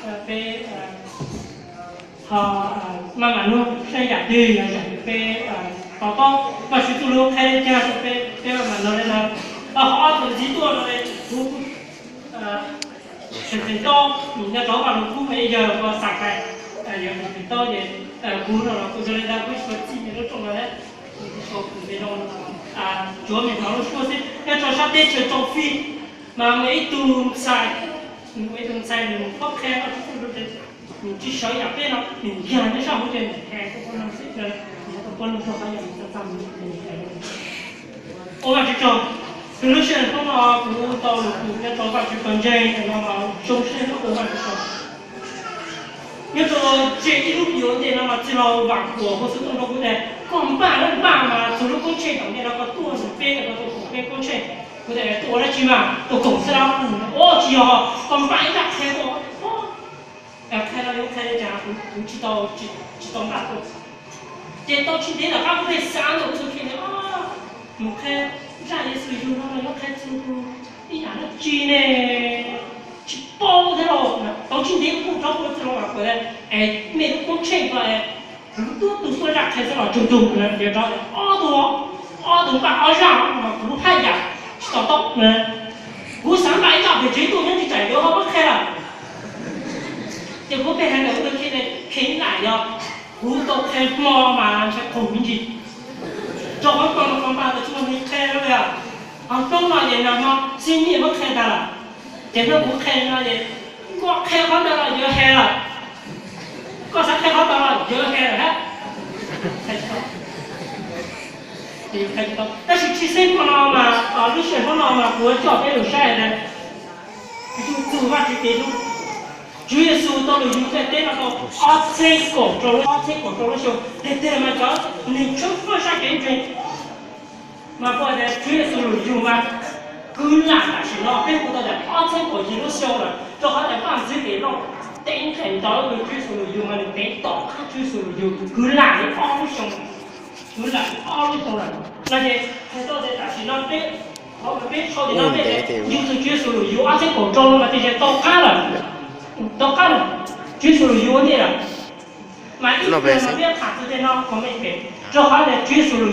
Peb ho maj mam nug saib yam twg yog yam peb to taub, Vajtswv txoj lus qhia li cas rau peb, peb maj mam nug li ntawd. Ho ob tug ntxiv tuaj no kuv tseem tseem taub, nyob rau Vaj Lug Kub mas ib yawg ua Xas Kais, yog tseem tseem taub ces kuv no los kuv zoo li ntawd kuv tsis txij me lub rooj no, tsuav me hnov lub suab xwb. Nyob rau sab teb chaws Rau Fij mas muaj ib tug ntxhais, muaj ib tug ntxhais nws mus pab qhia Vajtswv txoj lus, nws tsis sawv yam peb no, nws nkag nyob sab hauv ces nws hais rau peb no xwb, nws hais rau peb no rau qhov yog nws txaj txaj muag. Ua Vajtswv tsaug, lub sij hawm hnub no kuv tau los kuv nyob rau Vajtswv tau ntseeg no mas zoo siab hlub ua Vajtswv tsaug. Nyob rau tseg ib lub yuav ntej no mas txwj laug Vam Kuam hu xov tooj rau kuv tias koj npaj lawm npaj mas txog lub koob tsheej tom ntej no koj tuaj nrog peb, koj tuaj koom peb koob tsheej. Kuv tias tuaj ua dab tsi mas? Tuaj koom xwb lauj. Ua tsis yog, koj npaj ib zaj qhia tuaj. Qhia no yuav qhia li cas kuv tsis tau, tsis tau npaj tuaj. Ces tau tsis ntev tom qab kuv pheej xav ntawm kuv tus kheej tias mus qhia zaj Yexus yug no mas yuav qhia txog tus ib yam dab tsi ne, tsis paub thiab lauj. Tau tsis ntev kuv kuj rov qab txog los kuv tias es mej lub koob tsheej ko es kuv tub tug tuaj zaj qhia xwb los tsug tug na, ces rov ob tug, ob tug npaj ob zaj mas kuv haj yam tsis to taub na. Kuv xav npaj ib zaj pem tsev tuaj nyob tsis tsam yuav ho muab qhia lawm. Ces kuv pheej hais ntawm kuv tus kheej, kheej ib yam yog kuv tau qhia hmo mas ntshai qaug me ntsis, rau qhov ko no ko npaj tau tsis muaj neeg qhia li. Ho hnub no ces nag hmo xib nyiaj muab qhia tag lawm, ces hnub kuv qhia no ces koj qhia qhov ntawd los yuav hais lawm, koj xav qhia qhov tod los yuav hais lawm hab. Tab sis tshwj xeeb hmo no mas, lub sij hawm hnub no mas kuv coj peb los saib tias yus txug Vajtswv kev hlub. Tswv Yexus tau los yug ntiaj teb no tau ob txhiab kaum rau lub, ob txhiab kaum rau lub xyoo, tiag tiag mas cov neeg tshawb fawb sab kev ntseeg mas kuj tias Tswv Yexus los yug mas kwv lam tam sim no peb hu tau tias ob txhiab kaum yim lub xyoo lawm, rau qhov tias vaj ntxwv Kem Lauj teev nqes ntau lub, Tswv Yexus los yug mas nws teev tom qab Tswv Yexus los yug kwv lam li ob lub xyoo, kwv lam li ob lub xyoo lawm. No ces hais tau tias tam sim no peb, qhov uas peb sau tias no peb yug txug Tswv Yexus los yug ob txhiab kaum rau no mas tej zaum tau qab lawm, tau qab lawm, Tswv Yexus los yug ua ntej lawm. Mas ib pliag mas peb tham txog tej no comment pem, rau qhov tias Tswv Yexus los